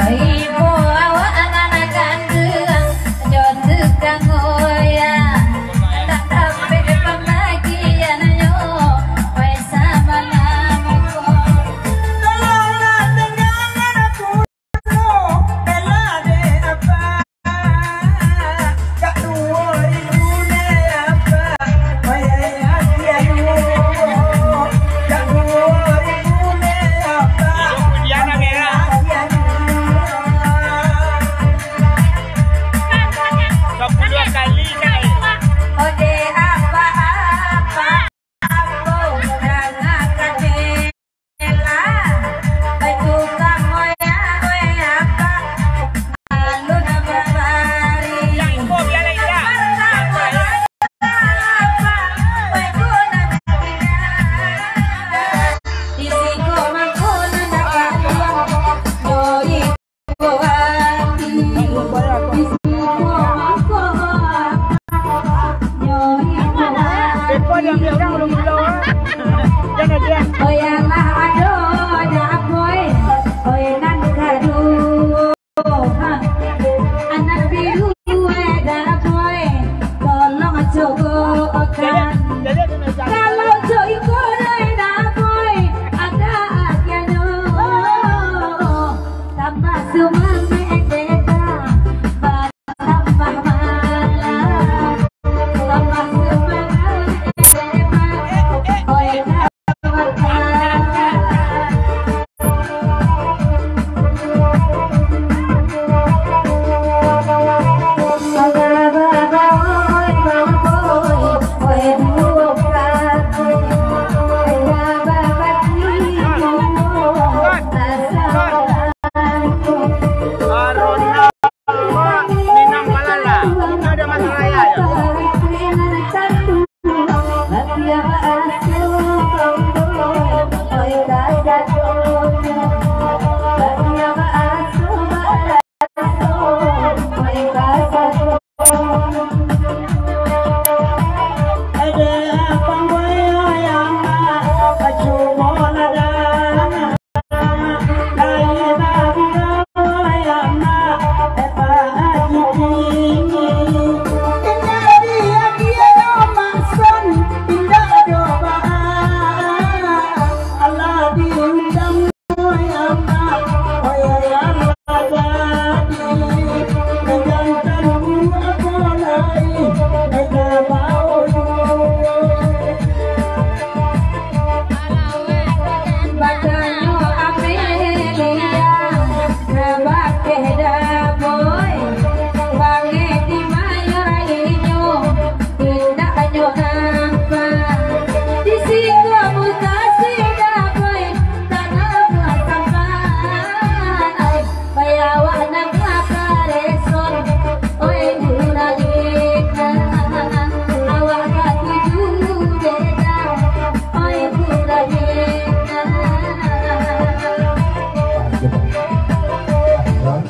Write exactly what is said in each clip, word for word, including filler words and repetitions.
Ibo awak nan kanduang, jo tukang goyang, tak dapek pambagiannyo, weh, samalam ko. Tolonglah dengarkan aku. Sepuluh kali, guys. Beko diambil orang ulun pulau, ah. Jangan dia. Oyalah, aduh, ada apa, eh? Oi, nan gaduh, ha. Anak biru, eh, dah apa, eh? Tolong coba kan. Kalau jo iko, eh, dah apa, eh? Ada agianyo. Tambah sumangaik deka. Minang Palala. Itu ada masalah ya.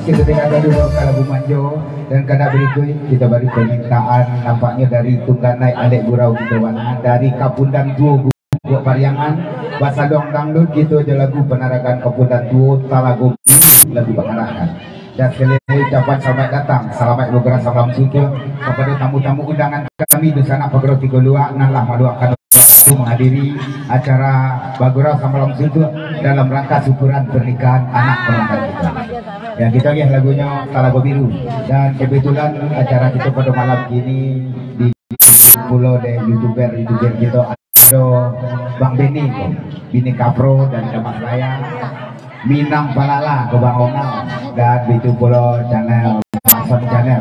Kita dengarkan dulu lagu Manjo, dan kada berikut kita beri permintaan nampaknya dari Tungganai Alek Gurau kita bana dari Kapundan Tuo Guguk Pariangan, basaluang dangdut kita jo lagu Panaragan Kapundan Tuo Talago Biru lagu pangarahkan. Dan sekali lagi ucapan selamat datang, selamat bagurau samalam suntuak kepada tamu-tamu undangan kami di sana Pagurau Tigo Luak nan lah maluangkan waktu menghadiri acara bagurau samalam suntuak dalam rangka syukuran pernikahan anak pelanggan kita. Ya, kita agiah lagunyo Talago Biru. Dan kebetulan acara kita pada malam kini di pulo dek youtuber-youtuber kita. Ado Bang Beni ko, Bini Kapro dari Damas Raya, Minang Palala ko Bang Onal, dan bitu pulo channel Bang Sam Channel.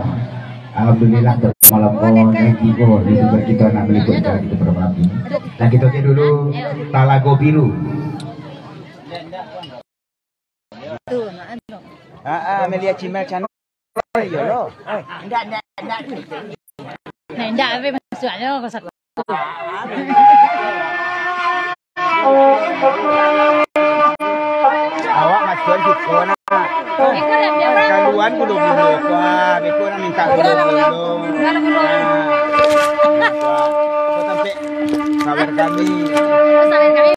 Alhamdulillah, malam ko naik tigo youtuber kita nak meliput acara kita pada malam ini. Dan kita oke dulu, Talago Biru. Ah, ah, Amelia Chimel Channel. Iyo lo. Ndak, ndak, ndak. Nah, ndak, tapi masuk aja ke saku. Awak masukan siko nak. Kaluan gulo-gulo, wah, beko nak minta gulo-gulo. Nah, wah, kau sampai kabar kami. Pesan kami.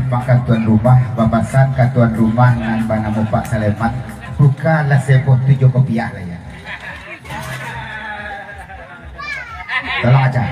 pangka tuan rumah, bapasan ka tuan rumah nan banamo Pak Saleman, bukalah seboh tujuah kopiah lah ya. Tolong aja.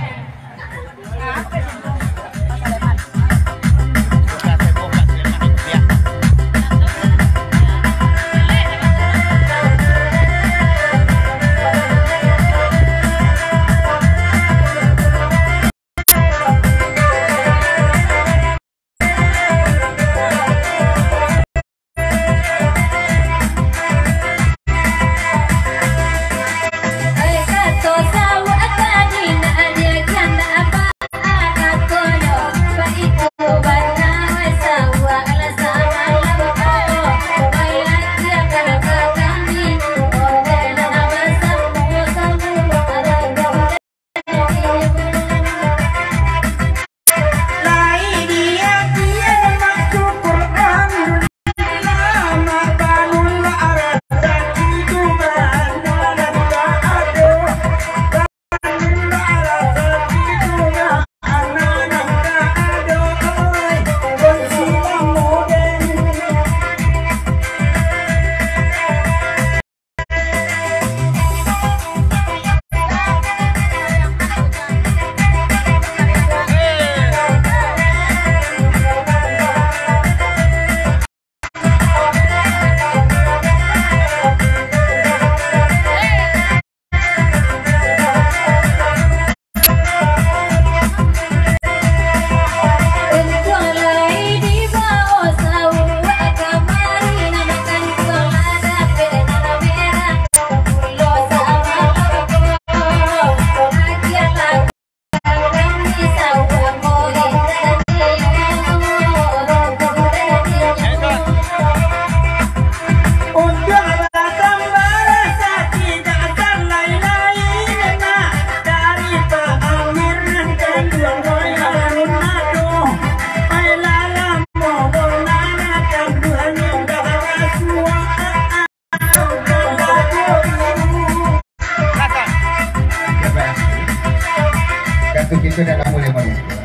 Katu kito dah lamo lai marumpua.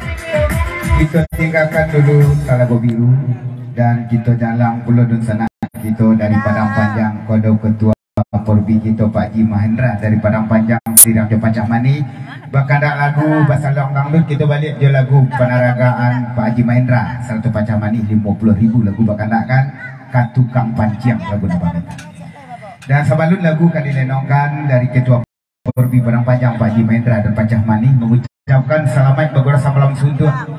Kito tinggakan dulu Talago Biru, dan kito jalang pulo dunsanak kito dari Padang Panjang, kodo ketua Porbi kito Pak Haji Mahendra dari Padang Panjang, siriang jo Pacah Manih. Bakandak lagu basaluang dangdut, kito baliak jo lagu panaragaan Pak Haji Mahendra sarato Pacah Manih, limo puluah ribu lagu bakandak kan, Ka Tukang Panciang lagu nan bamintak. Dan sabalun lagu ka dilenongkan dari Ketua Porbi Padang Panjang, Pak Haji Mahendra dan Pacah Manih, mangucapkan salamaik bagurau samalam suntuang.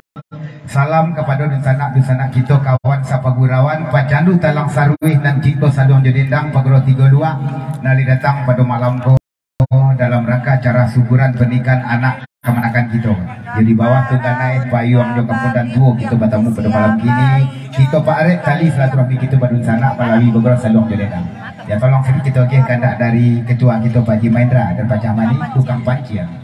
Salam kapado dunsanak-dunsanak kito, kawan sapagurauan, pacandu talang saruih nan cinto saluang jo dendang, pagurau tigo luak, nan lai datang pado malam ko dalam rangka acara syukuran pernikahan anak kamanakan kito. Jadi bawah tungganai payuang jo kampunan tuo kito batamu pado malam kini. Kito paarek tali silaturahmi kito badunsanak malalui bagurau saluang jo dendang. Ya, tolong sadikit oke kandak dari ketua kito Pak Haji Mahendra dan Pacah Manih, Tukang Panciang.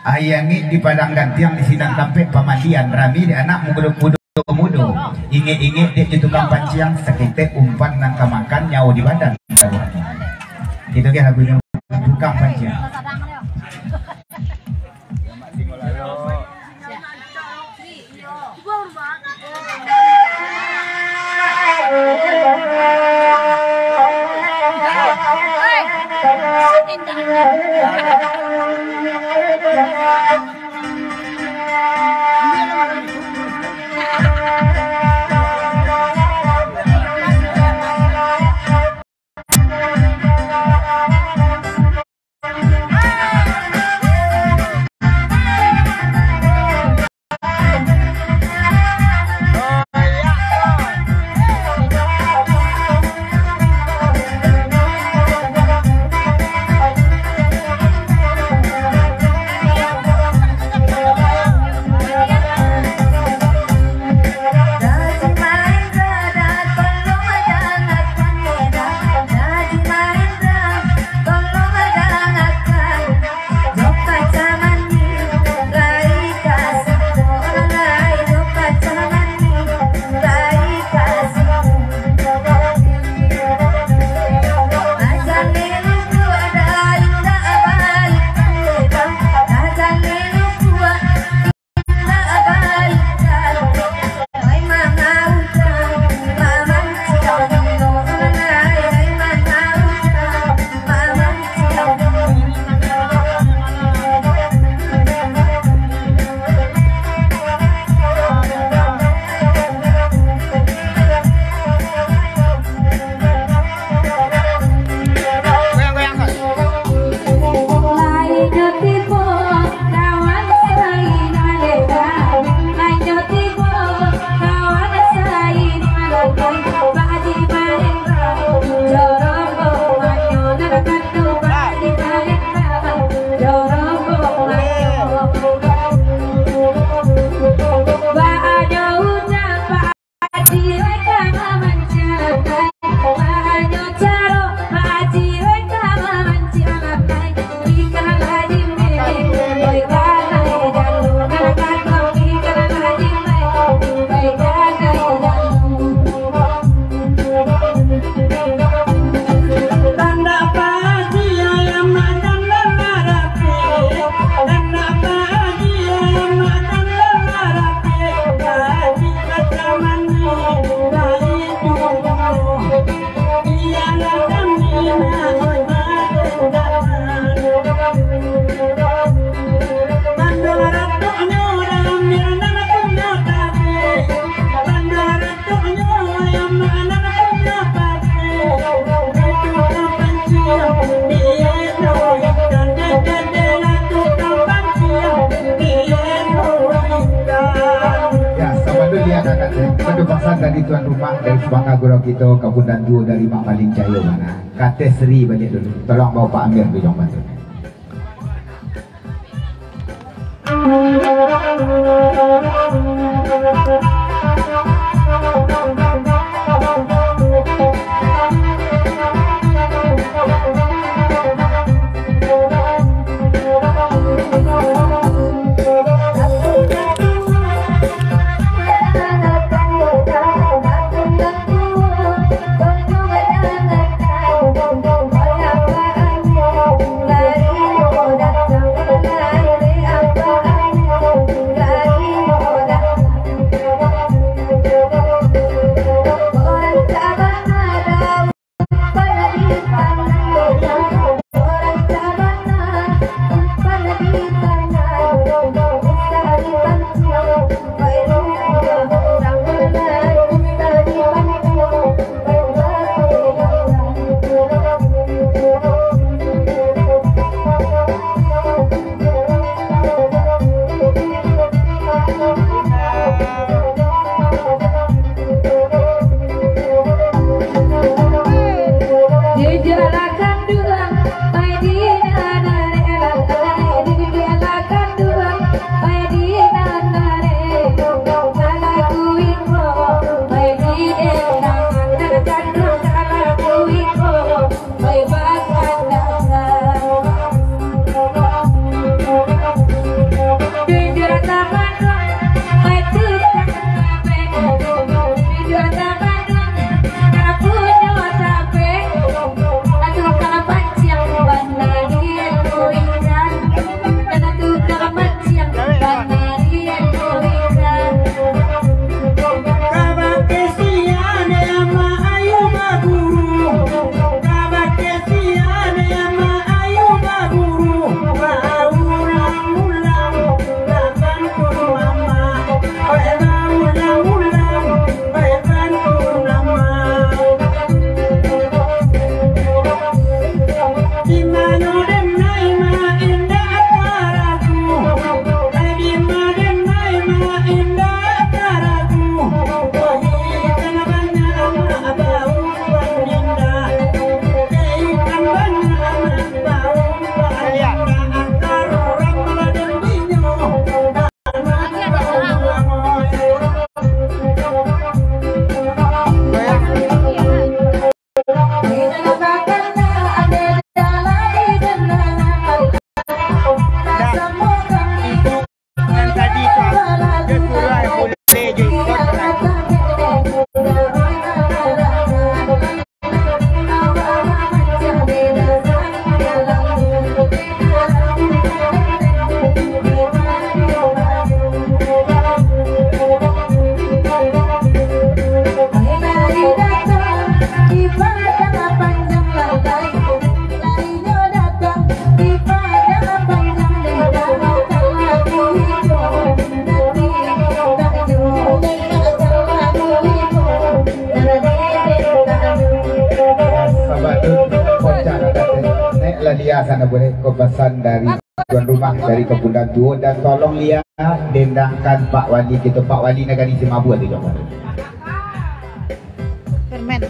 Aia angek di Padang Gantiang, di sinan tampek pamandian, rami di anak mudo-mudo. Ingek-ingek dek jo tukang panciang, saketek umpan nan ka makan, nyawo di badan. Itu dia lagunyo, Tukang Panciang. Pasan dari tuan rumah, dari sumangga gurau kito, kapunan duo dari Mak Malin Cahyo mano? Kateh seri baliak dulu. Tolong bawa Pak Amir tu, jong bantu. Sabar tu, kocak lah kata. Nek lah dia sana boleh, kau pasan dari tuan rumah, dari Kapunan Duo, dan tolong dia dendangkan Pak Wali kito, Pak Wali Nagari Simabua tu, jom. Permen.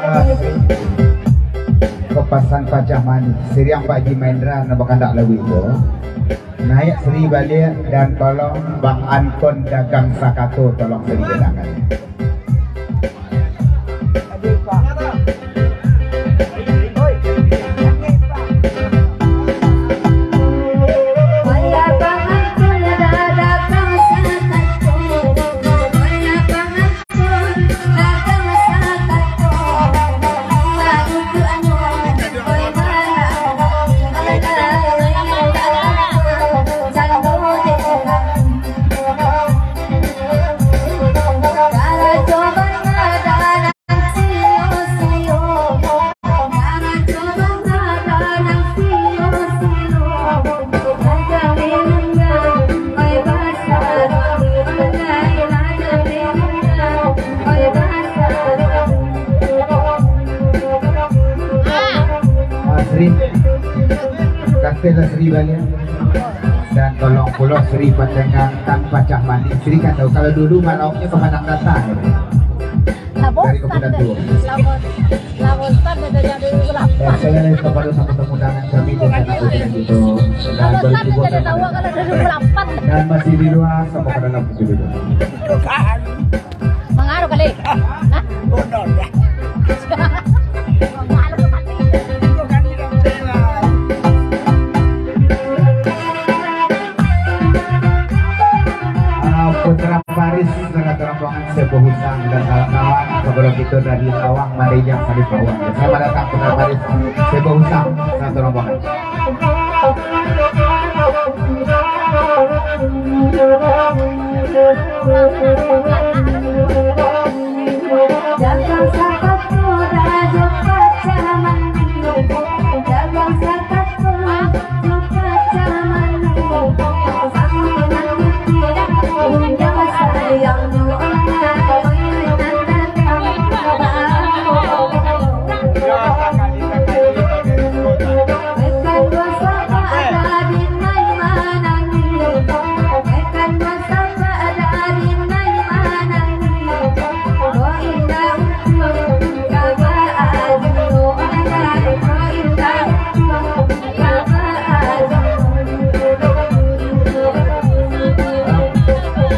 Ah, Kepasan Pacah Manih, siriang Pak Haji Mahendra nan bakandak lagu itu. Naiak Sri baliak dan tolong Bang Anton Dagang Sakato, tolong Sri datangkan. Ah, Sri. Kasihlah Sri baliak. Dan tolong pulo Sri patengahkan Pacah Manih. Sri kan tahu, kalau dulu malauknyo ka Padang Data. Dari Kapudan Tuo. Lah bosan dah dari dulu lah. Eh, saya kepada tamu-tamu undangan kami di sana, begitu. Dan baru tiba dari awal, kalau dari dua ribu delapan. Dan masih di luar, sama pada lampu dulu. Mangaruh kali. Hah? Ah, Putra Paris dengan rombongan Sebo Husang dan kawan-kawan, kepada kita dari Lawang, Madejang, Salibawang. Selamat datang, Putra Paris, Sebo Husang, satu rombongan.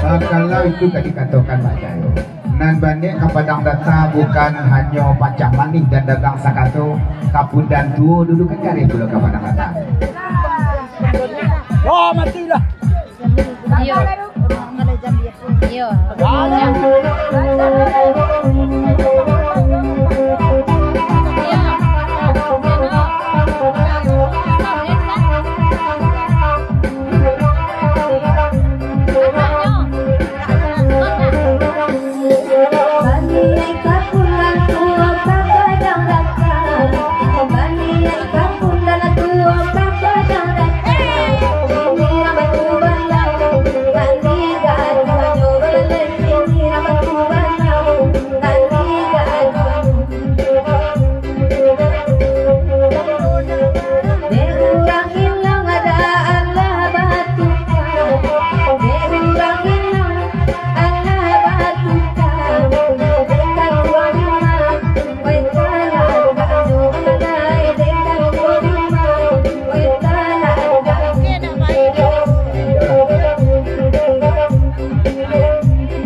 Ah, kalau itu tadi katokan Pak Jayo. Nan baliak ka Padang Data bukan hanyo Pacah Manih dan Dagang Sakato, Kapudan Tuo dulu kan kareh pulo ka Padang Data. Wah, mati dah. Iyo. Iyo.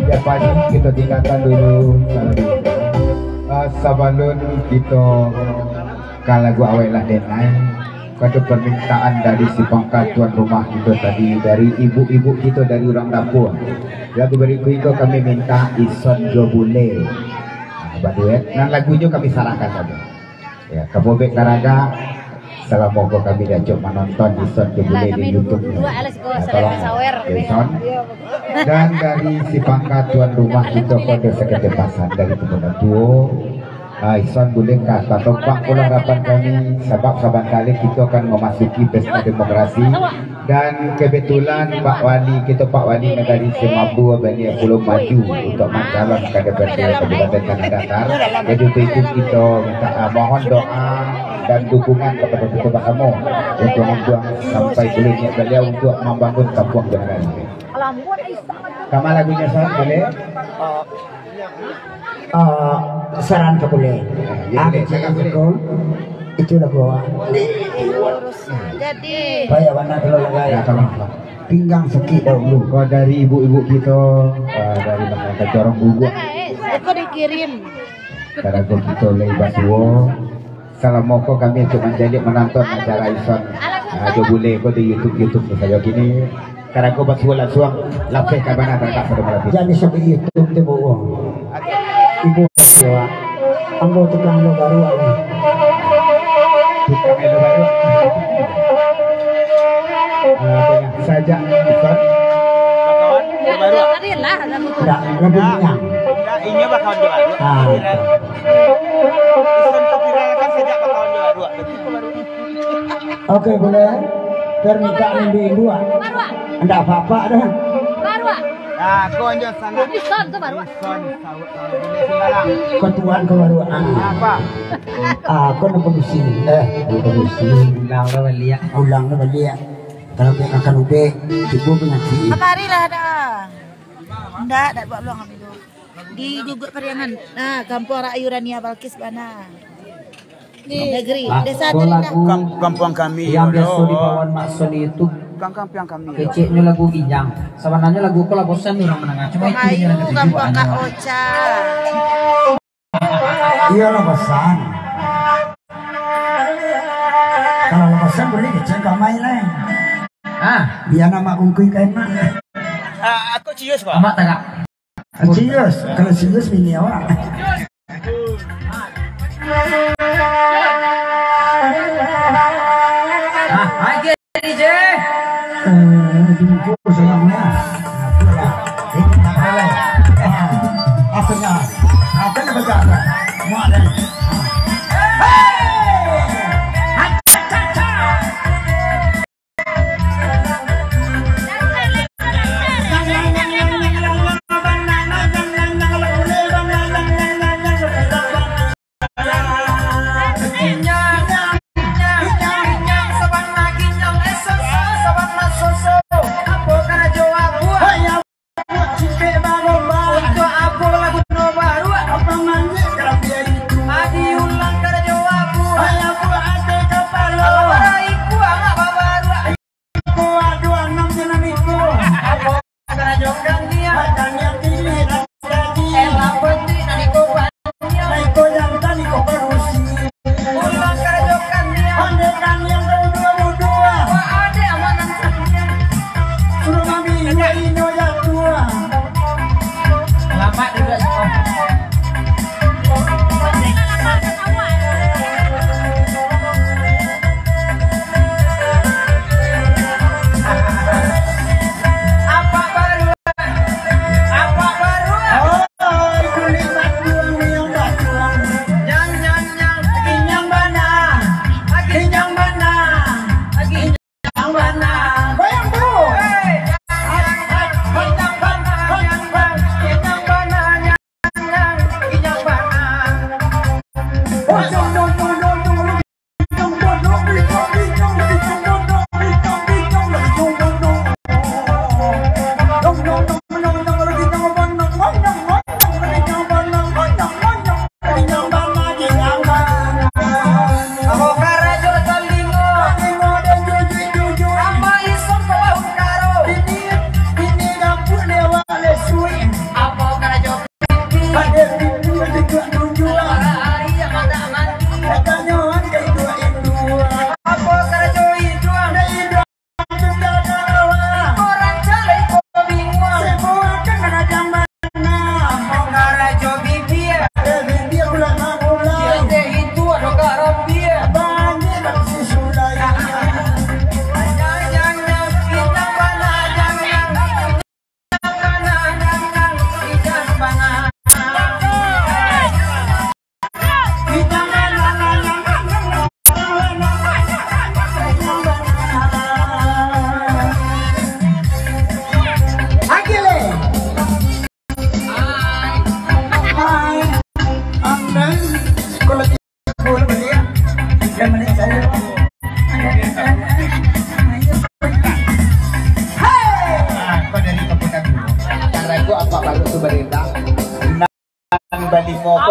Ya, Pak Haji, kita tinggalkan dulu. Ah, sabalun kita ka lagu awak lah denai, ado permintaan dari si pangka tuan rumah kita tadi, dari ibu-ibu kita dari urang dapur. Lagu berikut itu kami minta Ison jo Bule. Ah, baduet. Nan lagunyo kami sarahkan saja. Ya, kapobek karaga, salamo ko kami diajak manonton Ison jo Bule di YouTube. Tolong, Ison. Dan dari si pangka tuan rumah kita ko ado sakecek pasan dari Kapudan Tuo. Ah, Ison Bule ka tatompang pulang harapan kami, sabab sabanta lai kita akan mamasuki pesta demokrasi. Dan kebetulan Pak Wali, kita Pak Wali Nagari Simabua baliak pulo maju untuk mancalon ka D P R D Kabupaten Tanah Datar. Jadi untuk itu kita minta, ah, mohon doa dan dukungan kepada kita bersama untuk membuang sampai boleh niat beliau untuk membangun kampung Banagari. Kama lagunyo, Son, boleh? Ah, saran ka buliah. Ah, ya, buliah, kecil saran buliah. Itu lagu awak. Jadi. Payah bana kalau lagai. Ya, tolong, tolong. Pinggang sakik dahulu. Kalau dari ibu-ibu kito, ah, dari masyarakat Corong Guguak. Iko dikirim. Karajo kito lai basuo. Salamo ko kami cuma jadi manonton acara Ison, ah, jo bule ko di YouTube, YouTube ko sajo kini. Karajo basuo lansuang, lapeh ka bana tagak pado malam. Jadi sampai YouTube tu buang. Ibu, ambo tukang lo baru ni. Tukang lo baru. Ah, sajak Ison. Kawan, lo baru. Dah, lebih kenyang. Inyo bakawan jo baru. Ah. Ison taviralkan sajak bakawan jo baru. Oke, buliah. Permintaan induak-induak. Ndak apa-apa dah. Nah, konjo sangat. Ison tu baru. Ison, sawut, sawut, buliah sembarang. Kau tuan kau baru. Ah. Apa? Ah, kau nak produksi. Eh, produksi. Ulang lah baliak. Ulang lah baliak. Kalau dia makan ubek, timbul penyakit. Kamarilah dah. Ndak, ndak buat peluang kami tu. Di Guguak Pariangan. Nah, Kampuang Rayu Rania Balkis bana. Di negeri. Ah, desa Terindah. Kam-, kampuang kami, yang biaso dibawa Mak Sony itu. Kam-, kampuang kami. Keceknyo lagu Ginjang. Sabananyo lagu ko lah bosan urang mandanga. Cuma itu Rayu, yang ada Kampuang Kak Ocha. Iyolah bosan. Kalau lah bosan buliah kecek ka amai lai. Ah, bia nak mak bungkui ka emak. Ah, aku cius, Pak. Amak tagak. Cius, kalau cius bini awak. Ah, hai, D J. Eh, jumpa salamnya. Apalah. Eh, tak apalah. Ah, apanya? Apanya baca apa? Mak dan. Ah. Hei! Hacacaca!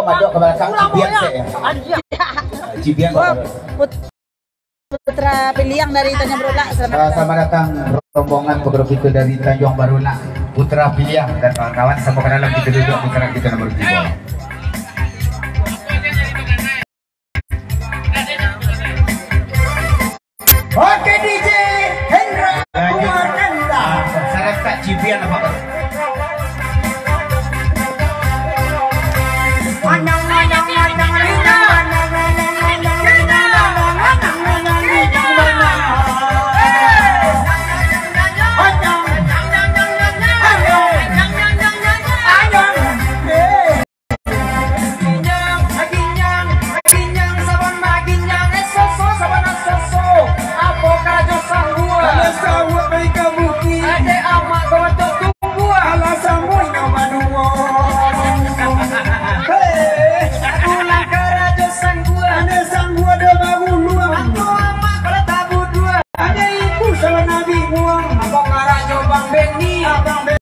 Madok ka balakang, cibian sek, ya. Cibian. Wah, put-, Putra Piliang dari Tanjung Barulak, selamat datang. Selamat datang rombongan penggerak kita dari Tanjung Barulak. Putra Piliang dan kawan-kawan, sama ke dalam, kita duduk, putra kita nomor tiga. Oke, D J Hendra Kumar Enda. Salam tak cibian apa? Ginyang, ginyang, ginyang, saban baginyang, eh, soso, saban soso. Apo karajo sanggua? Alah sanggua pai ka bukik. Adek amak kau batok tumbuah. Alah sanggua inyo baduo. Hei. Pulang karajo sanggua. Adek sanggua ado baguluang. Apo amak kau lah tabuduah. Adek itu salah nabi buang. Apo karajo Bang Benny? Abang Benny.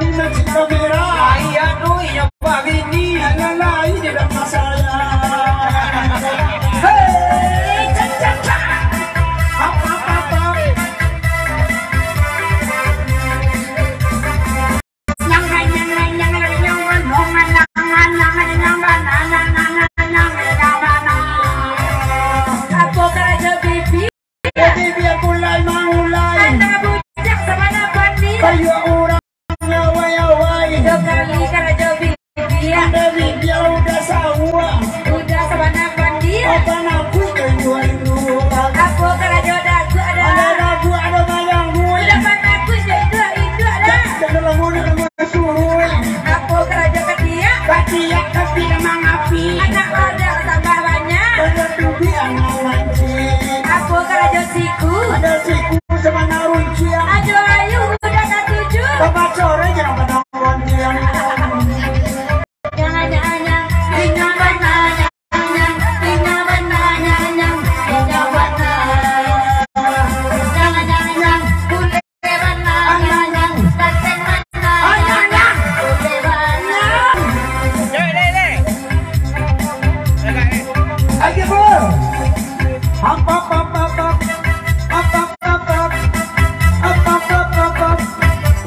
Ini nasi kamera. Ai, anu, iyo, Pak Bini. Alah, ini dah masalah. Hei, cak, cak, cak. Apa, apa, apa? Apo karajo bibi? Jadi biar mulai mangulai. Antara bujang sabana pandi. Kayu urang awai-awai. Tiga kali karajo bibi. Dari dia udah sawah. Udah sabana pandi. Apa nak kuih kayu air dua? Apo karajo dagu ada? Ada dagu, ada bayang duit. Udah sabana kuih kayu dua, induak dah. Jangan lama nak suruh. Apo karajo katiak? Katiak tapi dah mangapi. Anak ada tambah banyak. Ada duit anak mancing. Apo karajo siku? Ada siku sama runciang. Ajo ayu udah katuju. Bapak sore jangan pada runciang. Jangan, jangan, jangan. Jangan, jangan, jangan.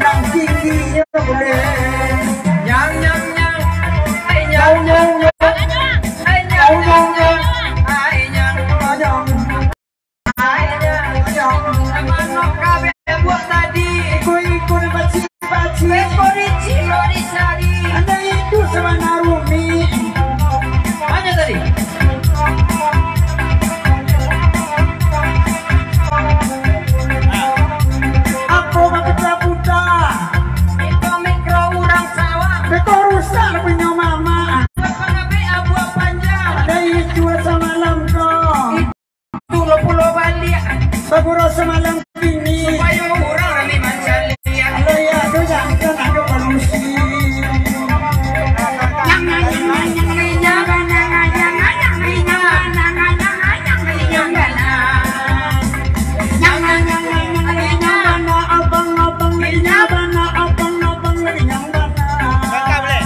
Nang tinggi nyo buliah. Nyang, nyang, nyang. Ai, nyang. Nyang, nyang, nyang. Ai, nyang. Nyang, nyang, nyang. Ai, nyang. Nyang. Ai, nyang, nyang. Manok kabeh buah tadi. Iko-iko nan pacik-pacik. Iko dicilok dicari. Ado itu sabana rumi. Banyak tadi. Apo baputa-puta? Iko mikro urang sawah. Beko rusak punyo mama. Beko nabi abuah panjang. Ado itu samalam ko. Itu lo pulo baliak. Bagurau samalam kini. Supayo urang rami mancaliak. Kalau ya, tu jangan ada polusi.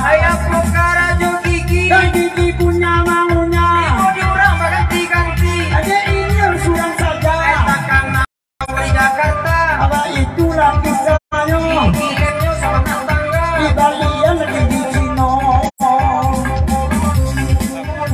Ayah pokara jo gigi. Dan gigi punya maunya. Iko di urang baganti-ganti. Adek ini harus urang saja. Eta kana di Jakarta. Apa itulah kisahnya. Gigi lemnyo sama tatangga. Di Bali yang lagi di Cino.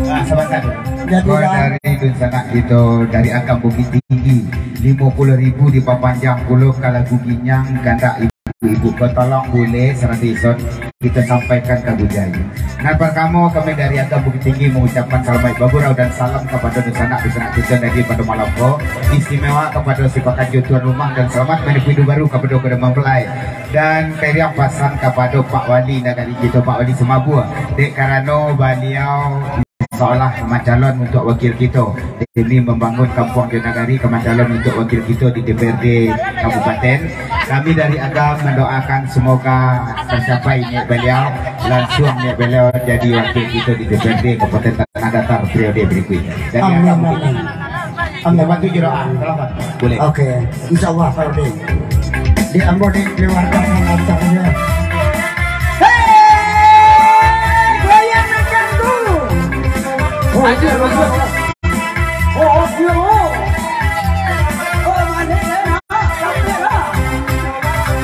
Nah, sabantar. Jadi, oh, lah. Dari dunsanak kito, dari Agam Bukittinggi, limo puluah ribu dipapanjang pulo ka lagu Ginyang, kandak Ibu-ibu ko tolong bulek sarato ison kito sampaikan ka Bujai. Nan partamo, kami dari Agam Bukittinggi mangucapkan salamaik bagurau dan salam kapado dunsanak-dunsanak kito nan hadir pado malam ko. Istimewa kapado si pakanjo tuan rumah dan salamat manipuih iduik baru kapado kedua mempelai. Dan kairiang pasan kapado Pak Wali Nagari kito, Pak Wali Sumabua, dek karano baliau seolah mancalon untuk wakil kito demi membangun kampuang jo nagari, ka mancalon untuk wakil kito di D P R D kabupaten. Kami dari Agam mendoakan semoga tercapai niat beliau, langsung niat beliau jadi wakil kito di D P R D Kabupaten Tanah Datar periode berikutnya. Dari Agam. Amin, amin. Amin. Kita bantu jero, ah, kalau boleh. Oke, insya Allah, Pak Udi. Di ambo di keluarga mengantarnya. Hei, goyang makan dulu. Oh, oh, oh. Oh, manih, eh, nak, sampai lah.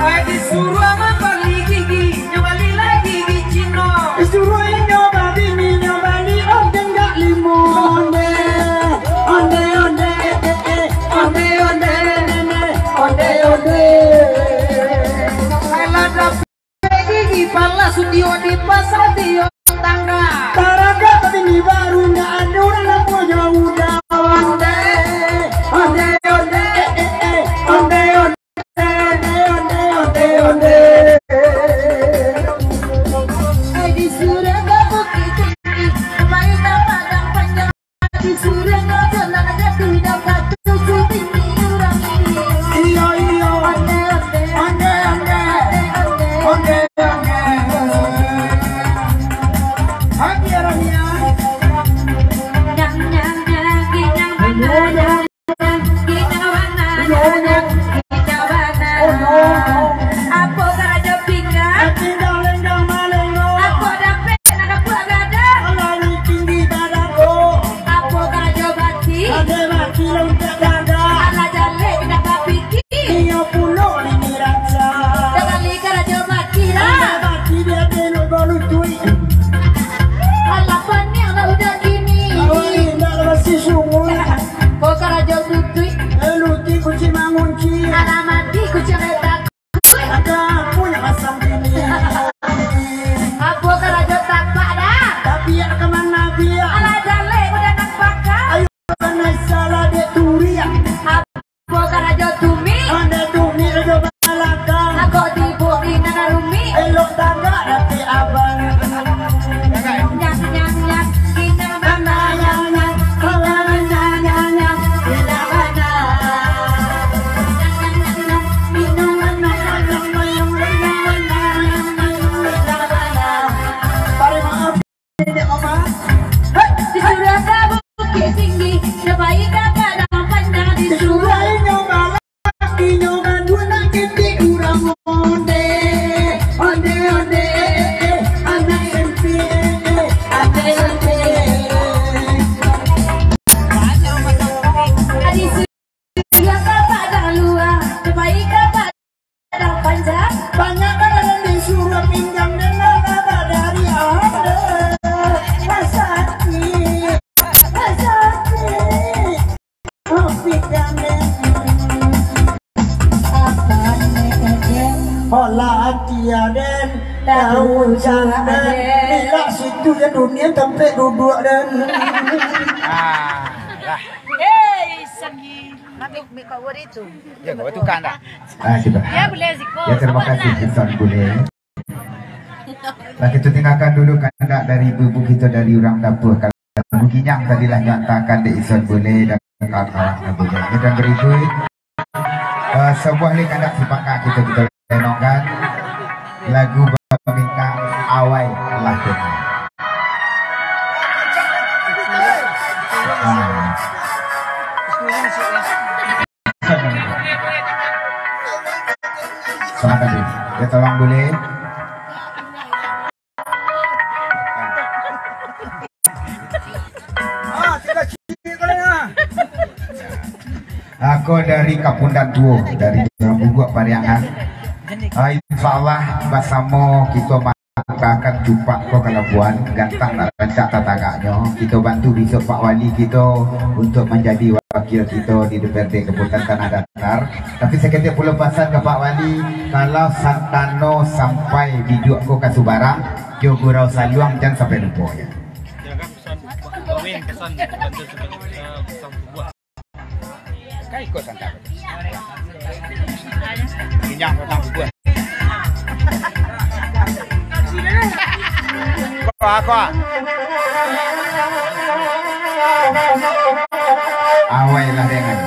Ai, disuruah mambali gigi, nyo bali lai gigi Cino. Disuruah inyo babini, nyo bali ondeh dak limo. Ondeh, ondeh, ondeh, eh, eh, eh. Ondeh, ondeh, ondeh, ondeh, ondeh. Alah, dah. Gigi pala sudio di pasar Tio Tangga. Taragak babini baru, ndak ado urang nak punyo udah. Ondeh, ondeh, ondeh, eh, eh, eh. Ondeh, ondeh, ondeh, ondeh, ondeh, ondeh. Eh, di surau ka Bukittinggi, main ka Padang Panjang. Di surau ka Jalan Jati, dapat tujuh bini urang ini. Iyo, iyo. Ondeh, ondeh. Ondeh, ondeh. Ondeh, ondeh. Ondeh, ondeh. Hati arahnya. Nyang, nyang, nyang, nyang, nyang, nyang. Apo karajo pinggang? Apo dapek nak kapuak gadang? Apo karajo baki? Alah jaleh indak bapiki. Sakali karajo baki lah. Alah paniang lah udah kini. Ko karajo lutuik. Eh, lutuik kuciang mangunci. Alah mati kuciang letak. Ada aku yang masang bini. Apo karajo tapak dah? Tapi ya kemana dia? Alah jaleh udah nampak. Ayo, kan salah dek turiak. Apo karajo tumi? Anda tumi rajo balakang. Ako tibo di nan rumi. Elok tagak dapek abang. Nyang, nyang, nyang, di nan bana, nyang, nyang, di nan bana, nyang, nyang, nyang, di nan bana. Nyang, nyang, nyang, nyang, di nan bana, nyang, nyang, nyang, di nan bana, nyang, nyang, nyang, di nan bana. Tarik maaf. Disuruah ka Bukittinggi, nyo pai ka Padang Panjang, disuruah inyo balaki, inyo baduo nak ketek urang ondeh. Ondeh, ondeh, eh, eh, eh, anak M P, eh, eh, anak M P. Disuruah ka Padang Luang, nyo pai ka Padang Panjang. Banyak kan ada di surau pinggang dan nada dari anda. Sakit, sakit. Oh, pinggang dan. Apa ni, Eden? Olah hati Aden. Tahu cara Aden. Bila situ ya dunia tempat duduk Aden. Ah, lah. Hei, sakit. Mik, mik kau buat itu. Ya, kau tukang dah. Ah, sudah. Ya, boleh siko. Ya, terima kasih, Ustaz Bule. Lah, kita tinggalkan dulu kandak dari ibu-ibu kita dari urang dapur. Kalau lagu Ginyang tadi lah nyo antakan dek Ustaz Bule dan kawan-kawan Bule. Kita berikut, eh, sebuah lagi kandak sipakat kita, kita renungkan lagu bamintak Awai Lah Dengar. Ah. Silakan, Dek. Ya, tolong boleh. Ako dari Kapundan Tuo, dari Buguak Pariangan. Ah, insya Allah, basamo kito akan cupak ko ka Labuan, gantang nak rancak tatagaknyo. Kito bantu bisuak Pak Wali kito untuk manjadi wakil kito di D P R D Kabupaten Tanah Datar. Tapi saketek pulo pasan ka Pak Wali, kalau santano sampai biduak ko ka subarang, jo gurau saluang, jan sampai lupo, yo. Jaga pesan, kawin pesan, bantu sebagai, eh, pesan tubuh. Kan ikut santai. Pinjam batang bubur. Kau, kau. Awai lah dengan.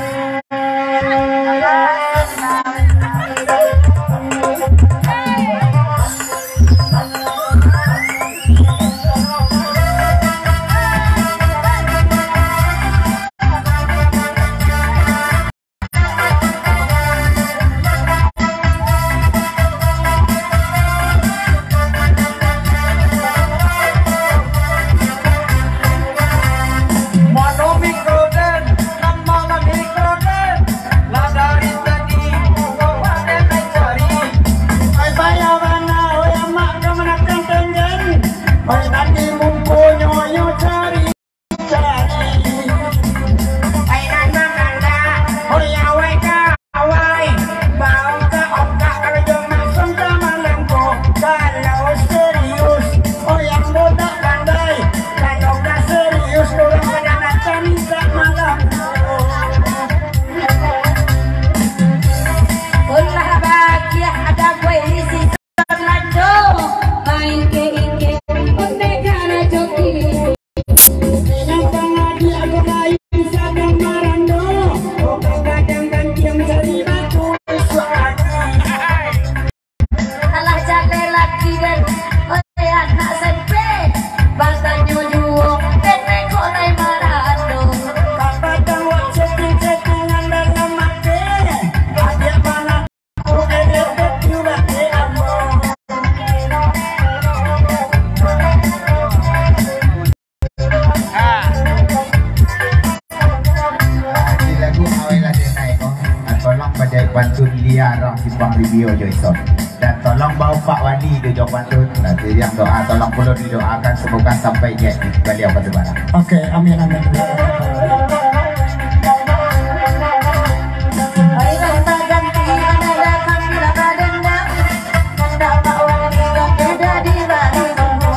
Simpang Ribio jo ison. Dan tolong bawa Pak Wali di Jombang tu. Nanti yang doa, tolong pulo didoakan, semoga sampai di baliau ka Subarang. Oke, amin, amin.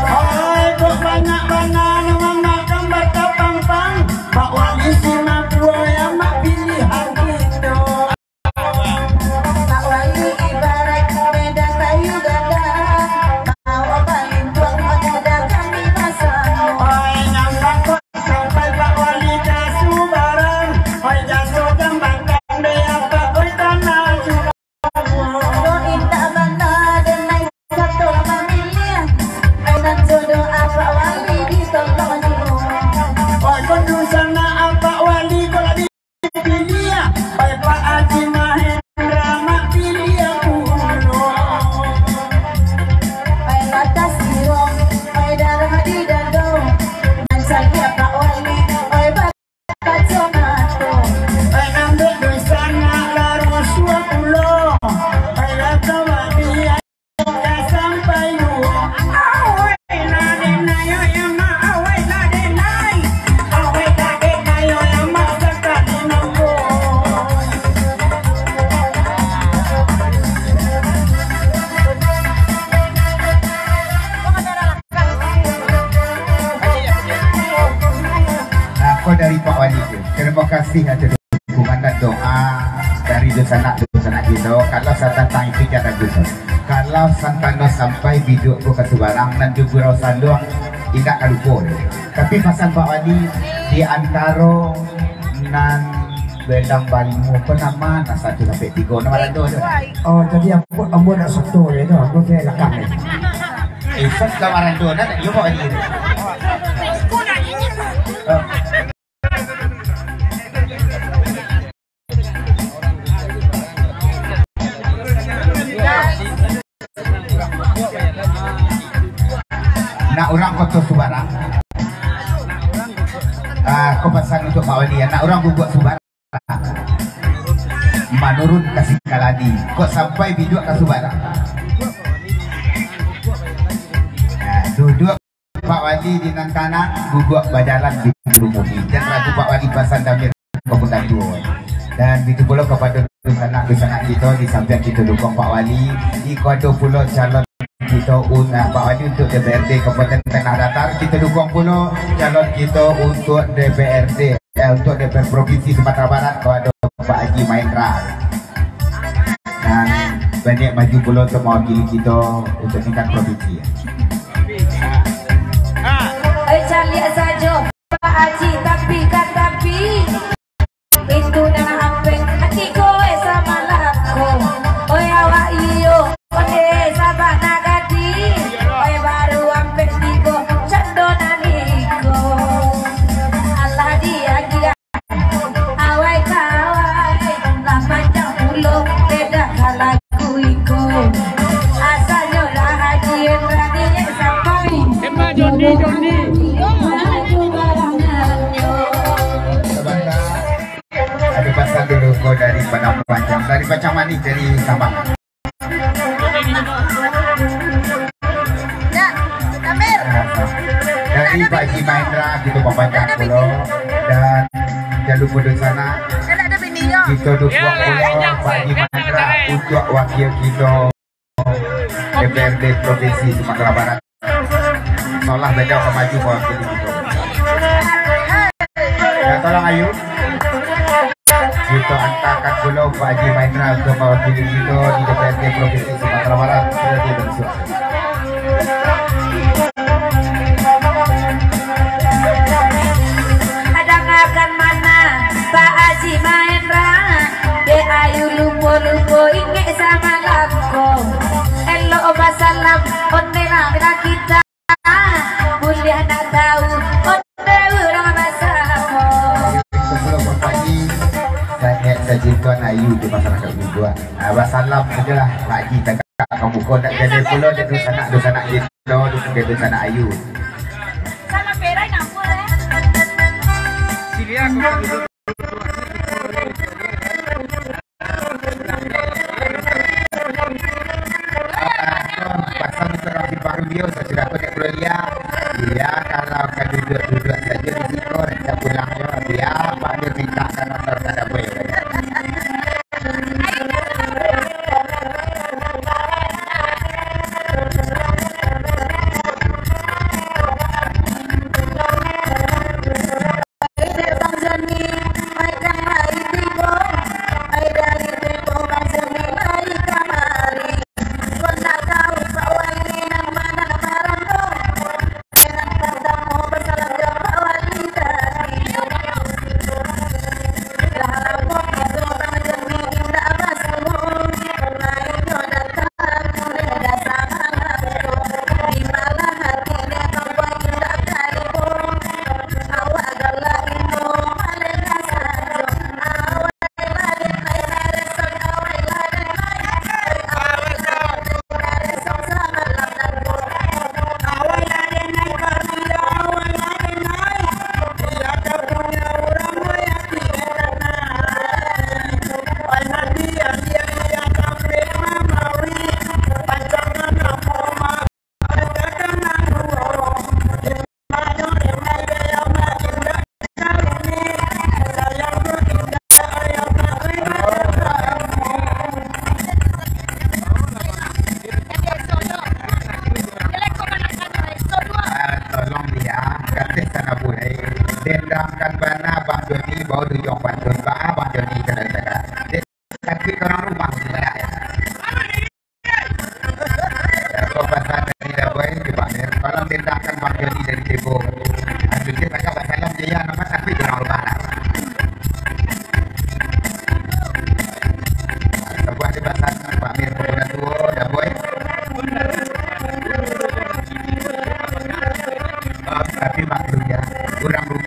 Hai, kok banyak bana nan mamak gambar tapangpang. Pak Wali Singapura yang mak pilihan kito. Pak Wali ibarat medan kayu gagah. Bawa paling tua medan kami pasang. Hai, nampak kok sampai Pak Wali ka Subarang. Hai, jaso jambatan dek apa, oi, tanah Subarang. Yo, indak bana denai sato mamiliah. Ai, nan jodoh Apak Wali ditolong juo. Oi, ko dunsanak Apak Wali ko lah dipiliah. Oi, Pak Haji Mahendra mak piliah pulo. Oi, batah sirong, oi, darah di dado. Nan caliak Pak Wali, oi, ba- Nah, ko dari Pak Wali tu. Tarimo kasih atas dukungan dan doa dari dunsanak-dunsanak kito. Kalau satantang itu jan ragu, Ustaz. Kalau santano sampai biduak ko ka Subarang, nan jo Gurau Saluang indak ka lupo doh. Tapi pasan Pak Wali, di antaro nan Belang Balimo, ko nama nan satu sampai tigo, nan marando tu? Oh, jadi ambo, ambo nak soto je tu, ambo je lakang ni. Eh, sos ka marando, nak, yo, Pak Wali. Oh. Nak urang Koto Subarang. Ah, ko pasan untuak Pak Wali, ya. Nak urang Guguak Subarang. Manurun ka Sikaladi. Kok sampai biduak ka Subarang. Nah, duduak Pak Wali di nan kanan, Guguak bajalan di Gurumudi. Jan ragu Pak Wali pasan damir ka Bukan Duo. Dan bitu pulo kapado dunsanak-dunsanak kito, di sampiang kito dukuang Pak Wali, iko ado pulo calon kito un-, ah, Pak Wali untuak D P R D Kabupaten Tanah Datar, kito dukuang pulo calon kito untuak D P R D, eh, untuak D P R Provinsi Sumatera Barat, ko ado Pak Haji Mahendra. Nan baliak maju pulo untuak mawakili kito untuak tingkat provinsi. Oi, caliak sajo, Pak Haji, tapi ka tapi. Itu nan ampek, ati ko, eh, samalam ko. Oi, awak iyo, onde sabana gadi. Oi, baru ampek tigo, cando nan iko. Alah diagiah. Awai kawai, lah panjang pulo, beda ka lagu iko. Asalnyo lah Haji Indra Niek sampai. Emang Joni, Joni. Sabanta. Ado pasan dulu ko dari Padang Panjang, dari Pacang Manih, dari Sabang. Dari Pak Haji Mahendra, kito papanjang pulo. Dan jan lupo di sana, kito dukuang pulo Pak Haji Mahendra untuak wakil kito D P R D Provinsi Sumatera Barat. Solah beda ka maju mawakili kito. Ya, tolong ayu. Kito antakan pulo Pak Haji Mahendra untuak mawakili kito di D P R D Provinsi Sumatera Barat. Sudah dia bersuara. Dangakan mana Pak Haji Mahendra, dek ayu lupo-lupo ingek samalam ko. Elok basalam, onde lah kita. Buliah nak tahu, onde urang basamo. Sebelum pagi, banyak sajuta ayu di masyarakat Guguak. Ah, basalam sajalah, Pak Haji tagak ka muko, nak jadi pulo, dek dunsanak-dunsanak kito, dek dunsanak ayu. Salam berai, nak, eh? Sini aku. Oi, Iyo, kalau ka duduak-duduak sajo di siko, rancak pulang yo. Iyo, Pak Amir mintak ka motor ka Dabuai. Ah, tolong dia, kateh sana bulai. Dendamkan bana Bang Joni, bawa tujuan pantun. Ba, Bang Joni kena cakap. Tapi orang rumah tu lah, ya. Kok pasal dari Dabuai di Bang Mir, tolong tindakan Bang Joni dari Tebo. Aduh, dia cakap pasal dia nama, tapi orang rumah lah. Sebuah di pasal Bang Mir, pemuda tua, Dabuai. Oh, tapi maklum ya, orang rumah